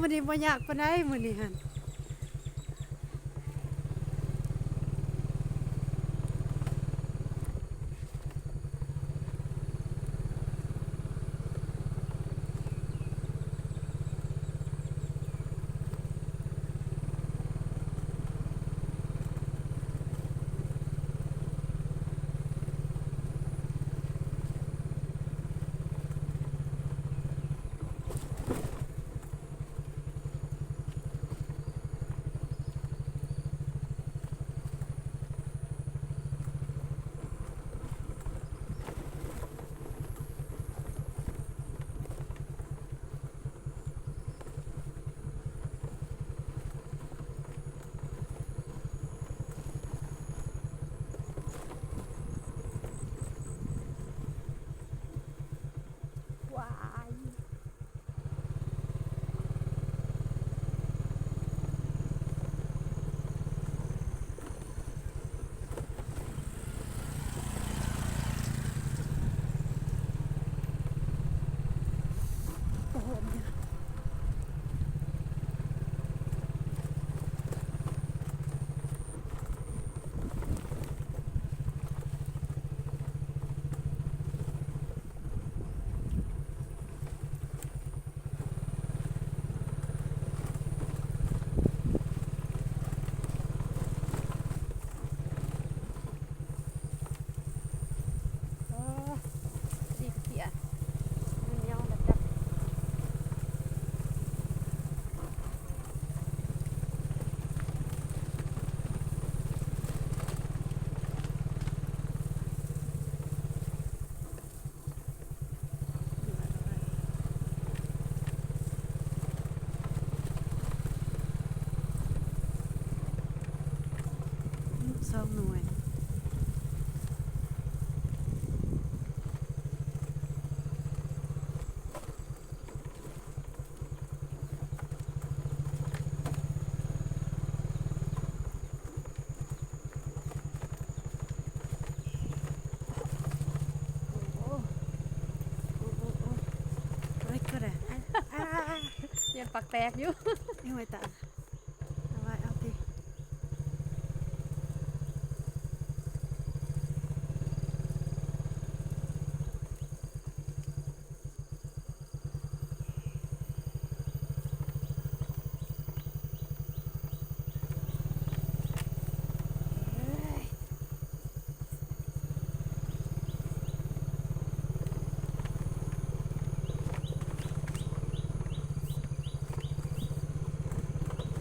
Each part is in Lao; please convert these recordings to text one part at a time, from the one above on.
ມື້ນີ້ບໍ່ຍາກປານໃດມື້ນີ້ຫັ້ນ. ວ້າຍ. ສອງໜ່ວຍ. ໂອ້ ໂອ້ ໂອ້ ໂອ້ ເອີຍ ກໍໄດ້ ອາ ອາ ອາ ຍັງປາກແຕກຢູ່ ຍັງໄວ້ຕາ ເອົາໄວ້ ເອົາຕິ. ໂ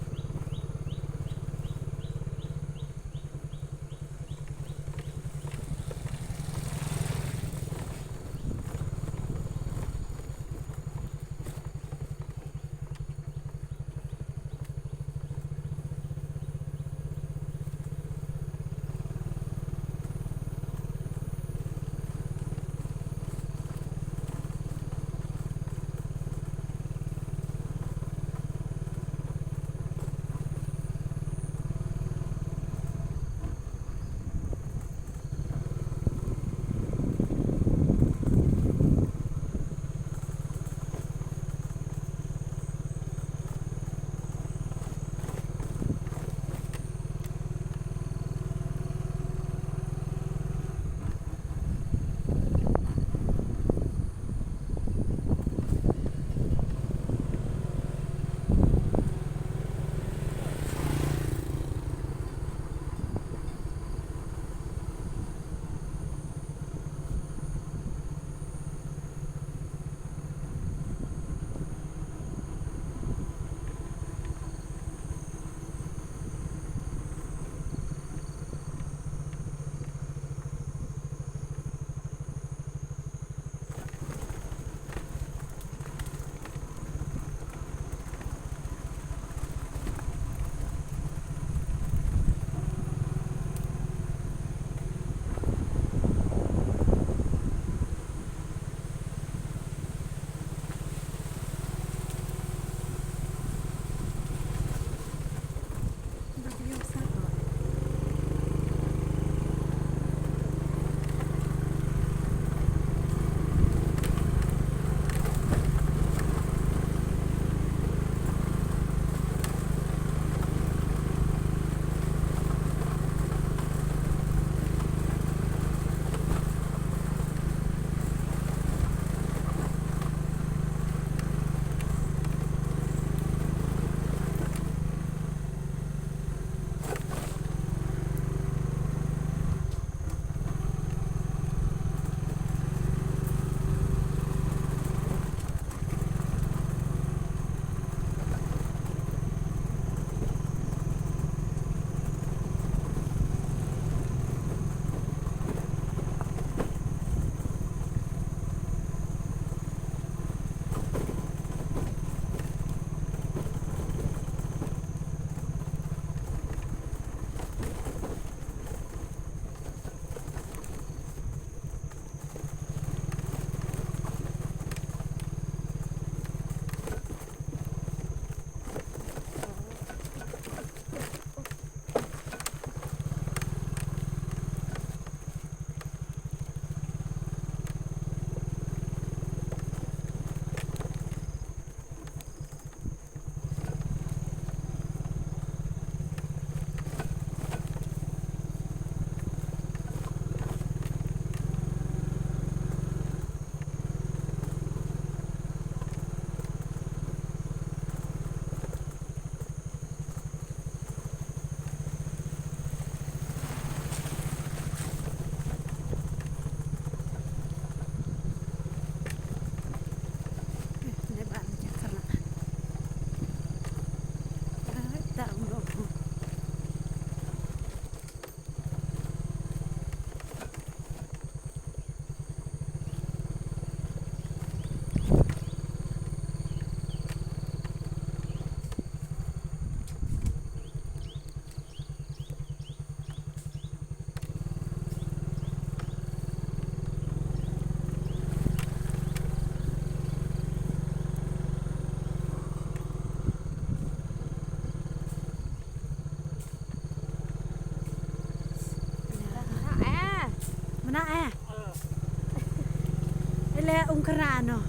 ສົງຂະຫຼາເນາະ.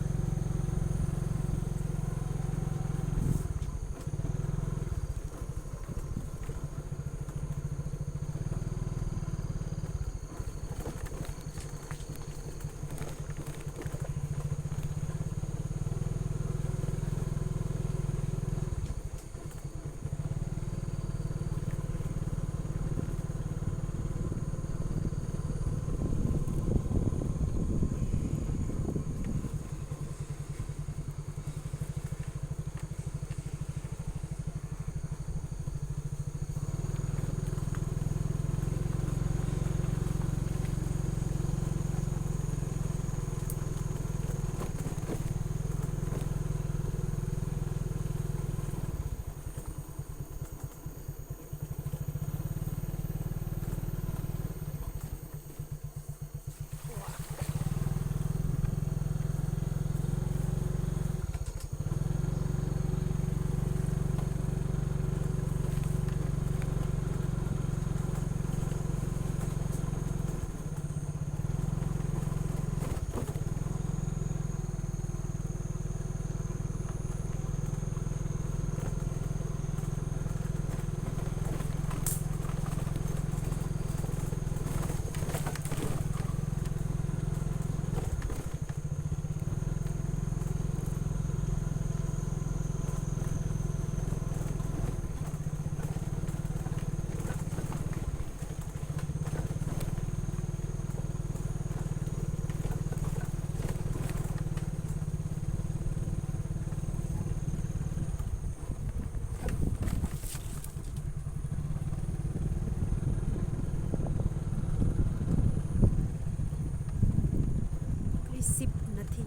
ອີກສິບນາທີ.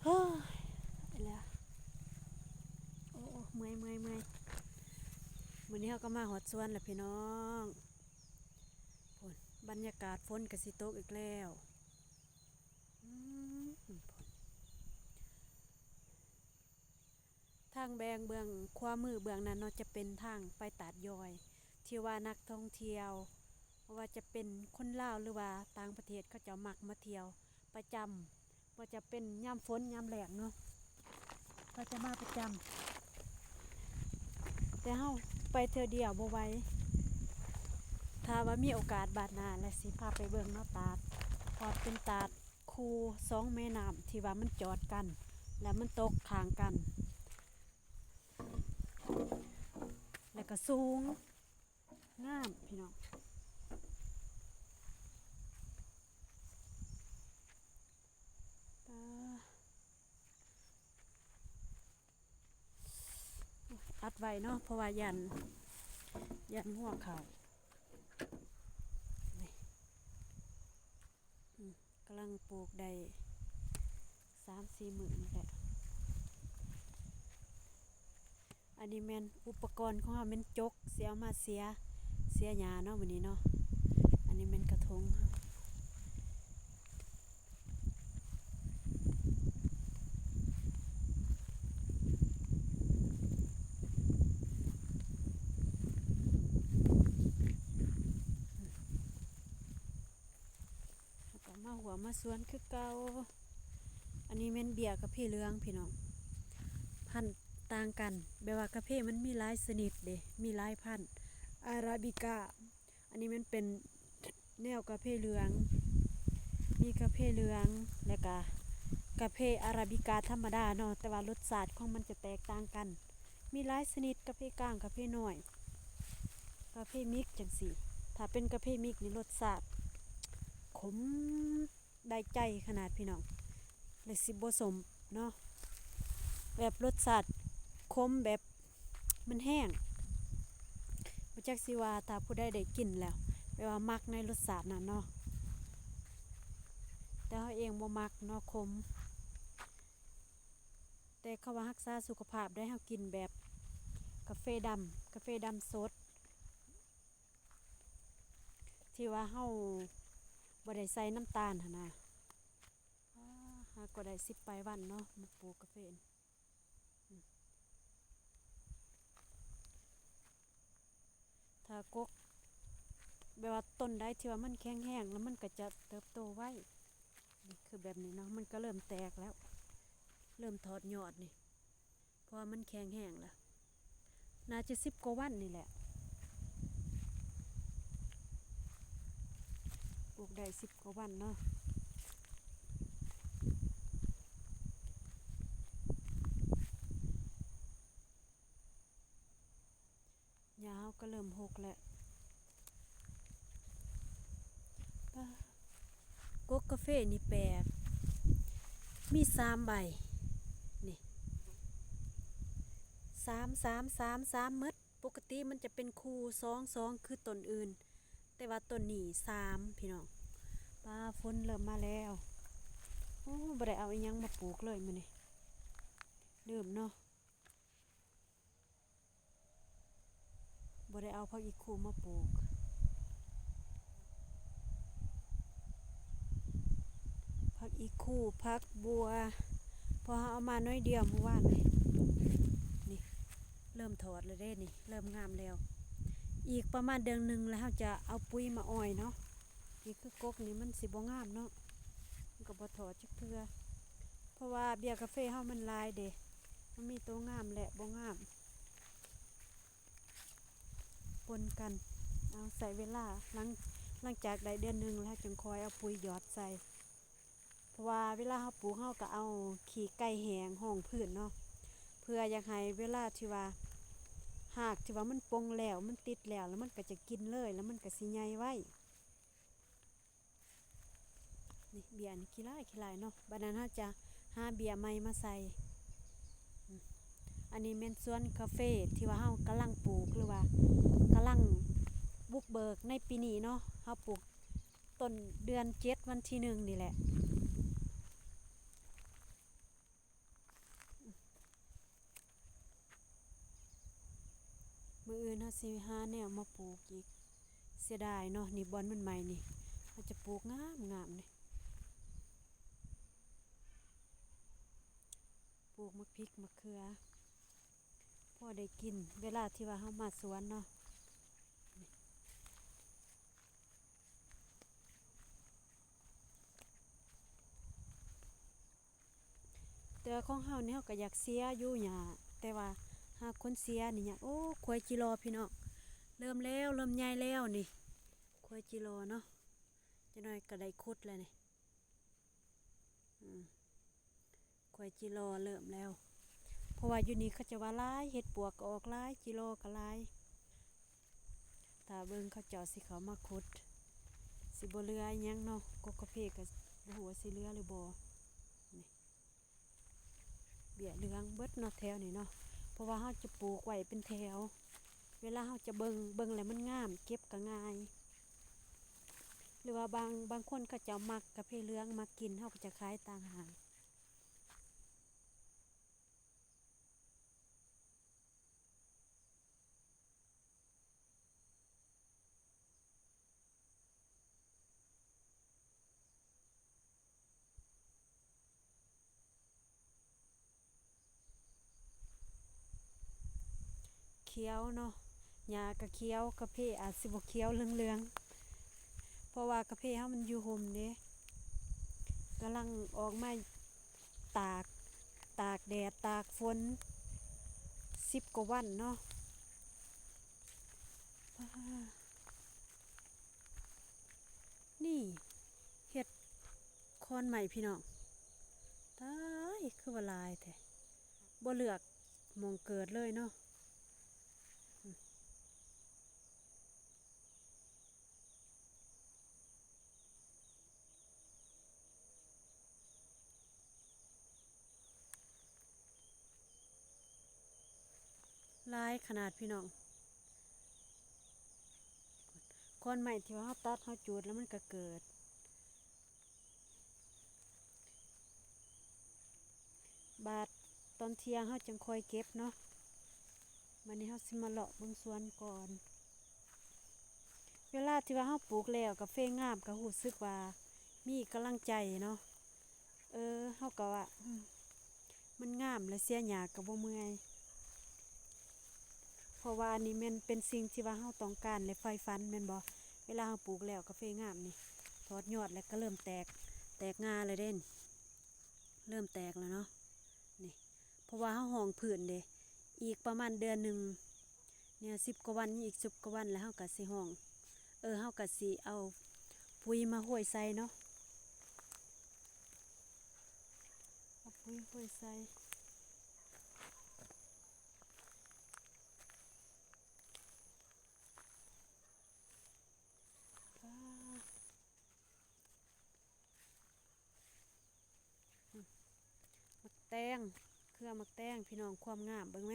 ໂອ້ຍ ແລ້ວ ໂອ້ ເມື່ອຍ ເມື່ອຍ ເມື່ອຍ. ມື້ນີ້ເຮົາກໍມາຮອດສວນແລ້ວພີ່ນ້ອງ. ພຸ້ນ ບັນຍາກາດຝົນກໍຊິຕົກອີກແລ້ວ. ອືມ ທາງແບ່ງເບື້ອງຂວາມືເບື້ອງນັ້ນເນາະ ຈະເປັນທາງໄປຕາດຢອຍ ທີ່ວ່ານັກທ່ອງທ່ຽວ ບໍ່ວ່າຈະເປັນຄົນລາວ ຫຼືວ່າຕ່າງປະເທດ ເຂົາເຈົ້າມັກມາທ່ຽວປະຈຳ. ບໍ່ຈະເປັນຍາມຝົນຍາມແລ້ງເນາະ ເຂົາຈະມາປະຈຳ. ແຕ່ເຮົາໄປເທື່ອດຽວບໍ່ໄຫວ. ຖ້າວ່າມີໂອກາດບາດໜ້າ ແລ້ວຊິພາໄປເບິ່ງເນາະ ຕາດ ເພາະເປັນຕາດຄູ່ສອງແມ່ນ້ຳທີ່ວ່າມັນຈອດກັນ ແລ້ວມັນຕົກຂ້າງກັນ ແລ້ວກໍສູງ ງາມພີ່ນ້ອງ. ປາ ອັດໄວ້ເນາະ ເພາະວ່າຢ້ານ ຢ້ານງົວເຂົ້າ. ນີ້ ອືມ ກຳລັງປູກໄດ້ສາມສີ່ມື້ນີ້ແຫຼະ. ອັນນີ້ແມ່ນອຸປະກອນຂອງເຮົາ ແມ່ນຈົກ ຊິເອົາມາເສຍ ເສຍຫຍ້າເນາະ ມື້ນີ້ເນາະ. ອັນນີ້ແມ່ນກະທົງເຮົາ ແລ້ວກໍມາຫົວມາສວນຄືເກົ່າ. ອັນນີ້ແມ່ນເບ້ຍກາເຟເຫຼືອງພີ່ນ້ອງ ພັນຕ່າງກັນ ແບບວ່າກາເຟມັນມີຫຼາຍຊະນິດເດ້ ມີຫຼາຍພັນ ອາຣາບິກາ. ອັນນີ້ແມ່ນເປັນແນວກາເຟເຫຼືອງ ມີກາເຟເຫຼືອງ ແລ້ວກະກາເຟອາຣາບິກາທຳມະດາເນາະ ແຕ່ວ່າລົດຊາດຂອງມັນຈະແຕກຕ່າງກັນ. ມີຫຼາຍຊະນິດ ກາເຟກາງ ກາເຟນ້ອຍ ກາເຟມິກ ຈັ່ງຊີ້. ຖ້າເປັນກາເຟມິກນີ້ ລົດຊາດຂົມ ໄດ້ໃຈຂະໜາດພີ່ນ້ອງ ແລະ ຊິບໍ່ສົ້ມເນາະ ແບບລົດຊາດຂົມ ແບບມັນແຮງ. ບໍ່ຈັກຊິວ່າ ຖ້າຜູ້ໃດໄດ້ກິນແລ້ວ ແບບວ່າມັກໃນລົດຊາດນັ້ນເນາະ ແຕ່ເຮົາເອງບໍ່ມັກເນາະ ຂົມ. ແຕ່ເຂົາວ່າຮັກສາສຸຂະພາບໄດ້ ເຮົາກິນແບບກາເຟດຳ ກາເຟດຳສົດ ທີ່ວ່າເຮົາບໍ່ໄດ້ໃສ່ນ້ຳຕານຫັ້ນນະ. ຫາກໍໄດ້ສິບປາຍວັນເນາະ ມາປູກກາເຟ. ຖ້າກົກ ແບບວ່າຕົ້ນໃດທີ່ວ່າມັນແຂງແຮງ ແລ້ວມັນກໍຈະເຕີບໂຕໄວ. ນີ້ຄືແບບນີ້ເນາະ ມັນກໍເລີ່ມແຕກແລ້ວ ເລີ່ມຖອດຍອດນີ້ ເພາະວ່າມັນແຂງແຮງແລ້ວ. ໜ້າຈະສິບກວ່າວັນນີ້ແຫຼະ ປູກໄດ້ສິບກວ່າວັນເນາະ. ຫຍ້າເຮົາກໍເລີ່ມຮົກແລ້ວ. ປາ ກົກກາເຟນີ້ແປກ ມີສາມໃບ ນີ້ ສາມ ສາມ ສາມ ສາມໝົດ. ປົກກະຕິມັນຈະເປັນຄູ່ ສອງ ສອງ ຄືຕົ້ນອື່ນ ແຕ່ວ່າຕົ້ນນີ້ ສາມ ພີ່ນ້ອງ. ປາ ຝົນເລີ່ມມາແລ້ວ. ໂອ້ ບໍ່ໄດ້ເອົາອີ່ຫຍັງມາປູກເລີຍມື້ນີ້ ລືມເນາະ. ບໍ່ໄດ້ເອົາຜັກອີ່ຄູມາປູກ ຜັກອີ່ຄູ ຜັກບົ່ວ ເພາະເຮົາເອົາມາໜ້ອຍດຽວມື້ວານນີ້. ນີ້ເລີ່ມຖອດແລ້ວເດ້ ນີ້ເລີ່ມງາມແລ້ວ. ອີກປະມານເດືອນໜຶ່ງແລ້ວເຮົາຈະເອົາປຸ໋ຍມາອອຍເນາະ. ນີ້ຄືກົກນີ້ມັນຊິບໍ່ງາມເນາະ ມັນກໍບໍ່ຖອດຈັກເທື່ອ ເພາະວ່າເບ້ຍກາເຟເຮົາມັນຫຼາຍເດ້ ມັນມີໂຕງາມແລະບໍ່ງາມປົນກັນ. ເອົາໃຊ້ເວລາ ຫຼັງ ຫຼັງຈາກໄດ້ເດືອນໜຶ່ງແລ້ວ ເຮົາຈຶ່ງຄ່ອຍເອົາປຸ໋ຍຢອດໃສ່ ເພາະວ່າເວລາເຮົາປູກ ເຮົາກໍເອົາຂີ້ໄກ່ແຫ້ງຮອງພື້ນເນາະ ເພື່ອຢາກໃຫ້ເວລາທີ່ວ່າ ຮາກທີ່ວ່າມັນປົ່ງແລ້ວ ມັນຕິດແລ້ວ ແລ້ວມັນກໍຈະກິນເລີຍ ແລ້ວມັນກໍຊິໃຫຍ່ໄວ. ນີ້ເບ້ຍນີ້ຂີ້ຫຼາຍ ຂີ້ຫຼາຍເນາະ ບັດນັ້ນເຮົາຈະຫາເບ້ຍໃໝ່ມາໃສ່. ອືມ ອັນນີ້ແມ່ນສວນກາເຟທີ່ວ່າເຮົາກຳລັງປູກ ຫຼືວ່າກຳລັງບຸກເບີກໃນປີນີ້ເນາະ ເຮົາປູກຕົ້ນເດືອນເຈັດ ວັນທີໜຶ່ງນີ້ແຫຼະ. ມື້ອື່ນເຮົາຊິຫາແນວມາປູກອີກ ເສຍດາຍເນາະ. ນີ້ບ່ອນມັນໃໝ່ນີ້ ເຮົາຈະປູກງາມໆ ນີ້ ປູກໝາກພິກໝາກເຂືອ ພໍໄດ້ກິນເວລາທີ່ວ່າເຮົາມາສວນເນາະ. ແຕ່ວ່າຂອງເຮົານີ້ ເຮົາກໍຢາກເສຍຢູ່ຫຍ້າ ແຕ່ວ່າຫາຄົນເສຍນີ້ຍາກ. ໂອ້ ຄວາຍຈີລໍພີ່ນ້ອງ ເລີ່ມແລ້ວ ເລີ່ມໃຫຍ່ແລ້ວນີ້ ຄວາຍຈີລໍເນາະ. ຈັກໜ້ອຍກໍໄດ້ຂຸດແລ້ວນີ້ ອືມ ຄວາຍຈີລໍເລີ່ມແລ້ວ ເພາະວ່າຢູ່ນີ້ເຂົາເຈົ້າວ່າຫຼາຍ ເຫັດປວກກໍອອກຫຼາຍ ຈີລໍກໍຫຼາຍ. ຖ້າເບິ່ງເຂົາເຈົ້າຊິເຂົ້າມາຂຸດ ຊິບໍ່ເຫຼືອອີ່ຫຍັງເນາະ. ກົກກາເຟກໍບໍ່ຮູ້ວ່າຊິເຫຼືອຫຼືບໍ່. ນີ້ ເບ້ຍເຫຼືອງເບິດເນາະແຖວນີ້ເນາະ ເພາະວ່າເຮົາຈະປູກໄວ້ເປັນແຖວ ເວລາເຮົາຈະເບິ່ງ ເບິ່ງແລ້ວມັນງາມ ເກັບກໍງ່າຍ ຫຼືວ່າບາງ ບາງຄົນເຂົາເຈົ້າມັກກາເຟເຫຼືອງ ມັກກິນ ເຮົາກໍຈະຂາຍຕ່າງຫາກ. ຂຽວເນາະ ຫຍ້າກໍຂຽວ ກາເຟອາດຊິບໍ່ຂຽວເຫຼືອງໆ ເພາະວ່າກາເຟເຮົາມັນຢູ່ຮົ່ມເດ້ ກຳລັງອອກມາ ຕາກ ຕາກແດດຕາກຝົນສິບກວ່າວັນເນາະ. ປາ ນີ້ເຫັດຂອນໄມ້ພີ່ນ້ອງ ຕາຍ ຄືວ່າຫຼາຍແທ້ ບໍ່ເລືອກໝ່ອງເກີດເລີຍເນາະ. ຫຼາຍຂະໜາດພີ່ນ້ອງ. ຂອນໄມ້ທີ່ວ່າເຮົາຕັດເຮົາຈູດແລ້ວມັນກໍເກີດ. ບາດຕອນທ່ຽງເຮົາຈັ່ງຄ່ອຍເກັບເນາະ. ບາດນີ້ເຮົາຊິມາເລາະເບິ່ງສວນກ່ອນ. ເວລາທີ່ວ່າເຮົາປູກແລ້ວກາເຟງາມ ກໍຮູ້ສຶກວ່າມີກຳລັງໃຈເນາະ. ເອີ ເຮົາກໍວ່າ ອືມ ມັນງາມ ແລະ ເສຍຫຍ້າກໍບໍ່ເມື່ອຍ ເພາະວ່າອັນນີ້ແມ່ນເປັນສິ່ງທີ່ວ່າເຮົາຕ້ອງການ ແລະ ໃຝ່ຝັນແມ່ນບໍ່? ເວລາເຮົາປູກແລ້ວກາເຟງາມນີ້ ຖອດຍອດແລ້ວກໍເລີ່ມແຕກ ແຕກງ່າແລ້ວເດ້ ເລີ່ມແຕກແລ້ວເນາະ ນີ້ ເພາະວ່າເຮົາຮ່ອງພື້ນເດ້ ອີກປະມານເດືອນໜຶ່ງ ເນຍ ສິບກວ່າວັນ ອີກສິບກວ່າວັນແລ້ວເຮົາກໍຊິຮ່ອງ ເອີ ເຮົາກໍຊິເອົາປຸ໋ຍມາໂຮຍໃສ່ເນາະ ເອົາປຸ໋ຍໂຮຍໃສ່. ໝາກແຕງ ເຄືອໝາກແຕງ ພີ່ນ້ອງ ຄວາມງາມເບິ່ງແມ.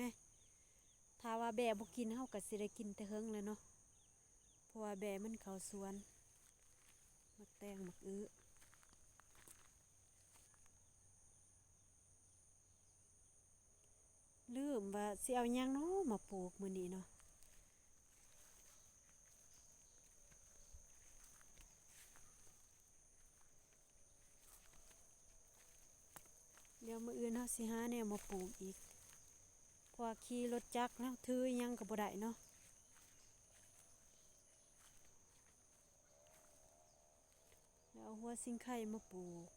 ຖ້າວ່າແບ້ບໍ່ກິນ ເຮົາກໍຊິໄດ້ກິນແຕ່ເຫິງແລ້ວເນາະ ເພາະວ່າແບ້ມັນເຂົ້າສວນ. ໝາກແຕງ ໝາກອຶ ລືມວ່າຊິເອົາຫຍັງເນາະມາປູກມື້ນີ້ເນາະ. ດຽວມື້ອື່ນເຮົາຊິຫາແນວມາປູກອີກ ເພາະວ່າຂີ່ລົດຈັກແລ້ວຖືຫຍັງກໍບໍ່ໄດ້ເນາະ. ແລ້ວເອົາຫົວຊິງໄຄມາປູກ.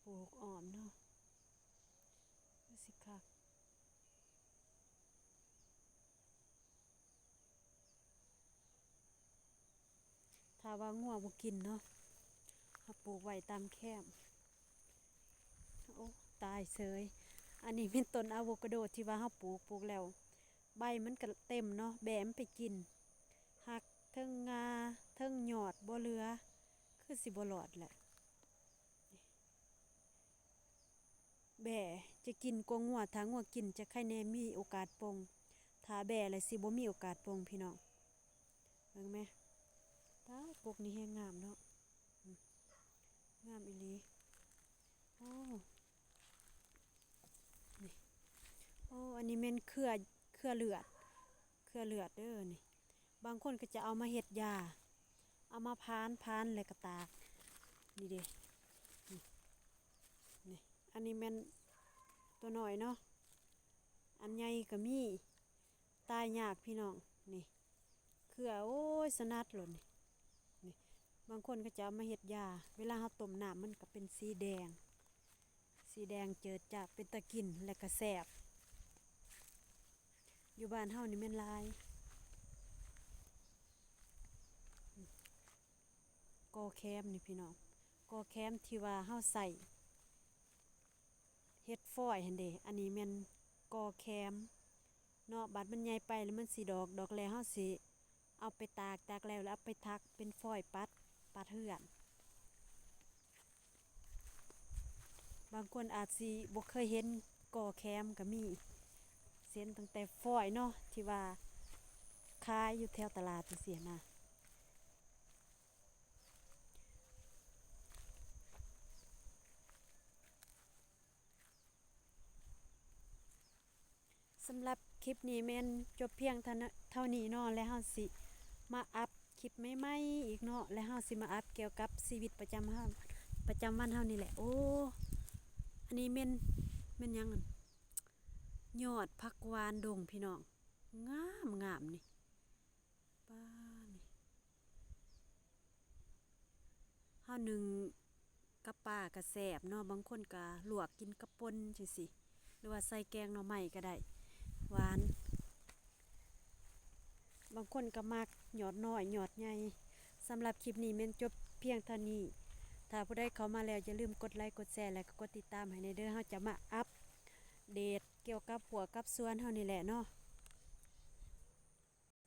ປູກອ້ອມເນາະ ຄືຊິຄັກ. ຖ້າວ່າງົວບໍ່ກິນເນາະ ເຮົາປູກໄວ້ຕາມແຄມ. ໂອ້ ຕາຍເສີຍ. ອັນນີ້ແມ່ນຕົ້ນອາໂວກາໂດທີ່ວ່າເຮົາປູກ, ປູກແລ້ວໃບມັນກະເຕັມເນາະ, ແບ້ມັນໄປກິນ, ຫັກເທິງງ່າເທິງຍອດບໍ່ເຫຼືອ, ຄືຊິບໍ່ລອດແຫຼະ. ແບ້ຈະກິນກວ່າງົວ, ຖ້າງົວກິນຈະໄຄແນ່ມີໂອກາດປົ່ງ, ຖ້າແບ້ແລ້ວຊິບໍ່ມີໂອກາດປົ່ງ ພີ່ນ້ອງ. ເບິ່ງແມ, ຕາຍ, ກົກນີ້ແຮງງາມເນາະ, ອືມ, ງາມອີ່ຫຼີ. ໂອ້ ນີ້, ໂອ້ ອັນນີ້ແມ່ນເຄືອ, ເຄືອເລືອດ, ເຄືອເລືອດເດີນີ້. ບາງຄົນກໍຈະເອົາມາເຮັດຢາ, ເອົາມາຜານ, ຜານແລ້ວກໍຕາກ. ນີ້ເດ້, ນີ້, ນີ້, ອັນນີ້ແມ່ນຕົວນ້ອຍເນາະ, ອັນໃຫຍ່ກໍມີ. ຕາຍຍາກພີ່ນ້ອງ, ນີ້ເຄືອ, ໂອ້ຍ ສະໜັດໂລດນີ້, ນີ້. ບາງຄົນເຂົາເຈົ້າເອົາມາເຮັດຢາ, ເວລາເຮົາຕົ້ມນ້ຳມັນກໍເປັນສີແດງ, ສີແດງເຈີດຈາດ, ເປັນຕາກິນ ແລະກໍແຊບ. ຢູ່ບ້ານເຮົານີ້ແມ່ນຫຼາຍ. ກໍແຄມນີ້ພີ່ນ້ອງ, ກໍແຄມທີ່ວ່າເຮົາໃຊ້ ເຮັດຟອຍຫັ້ນເດ, ອັນນີ້ແມ່ນກໍແຄມເນາະ. ບາດມັນໃຫຍ່ໄປແລ້ວມັນຊິດອກ, ດອກແລ້ວເຮົາຊິເອົາໄປຕາກ, ຕາກແລ້ວ ແລ້ວເອົາໄປຖັກເປັນຟອຍປັດ, ປັດເຮືອນ. ບາງຄົນອາດຊິບໍ່ເຄີຍເຫັນກໍແຄມກໍມີ, ເຫັນຕັ້ງແຕ່ຟອຍເນາະ ທີ່ວ່າຂາຍຢູ່ແຖວຕະຫຼາດຈັ່ງຊີ້ນະ. ສຳລັບຄລິບນີ້ແມ່ນຈົບພຽງເທົ່າ ເທົ່ານີ້ເນາະ, ແລະເຮົາຊິມາອັບຄລິບໃໝ່ໆອີກເນາະ, ແລະເຮົາຊິມາອັບກ່ຽວກັບຊີວິດປະຈຳເຮົາ, ປະຈຳວັນເຮົານີ້ແຫຼະ. ໂອ້ ອັນນີ້ແມ່ນ, ແມ່ນຫຍັງນັ້ນ? ຍອດຜັກຫວານດົງ ພີ່ນ້ອງ, ງາມໆນີ້. ປານີ້ ເຮົາໜຶ້ງກັບປາກະແຊບເນາະ, ບາງຄົນກະລວກກິນກັບປົ່ນຈັ່ງຊີ້ ຫຼືວ່າໃສ່ແກງໜໍ່ໄມ້ກະໄດ້ ຫວານ. ບາງຄົນກະມັກຍອດນ້ອຍຍອດໃຫຍ່. ສຳລັບຄລິບນີ້ແມ່ນຈົບພຽງເທົ່ານີ້. ຖ້າຜູ້ໃດເຂົ້າມາແລ້ວ ຢ່າລືມກົດໄລ, ກົດແຊ ແລະກະກົດຕິດຕາມໃຫ້ແດ່ເດີ. ເຮົາຈະມາອັບ ເດດກ່ຽວກັບຮົ້ວກັບສວນເຮົານີ້ແຫຼະເນາະ.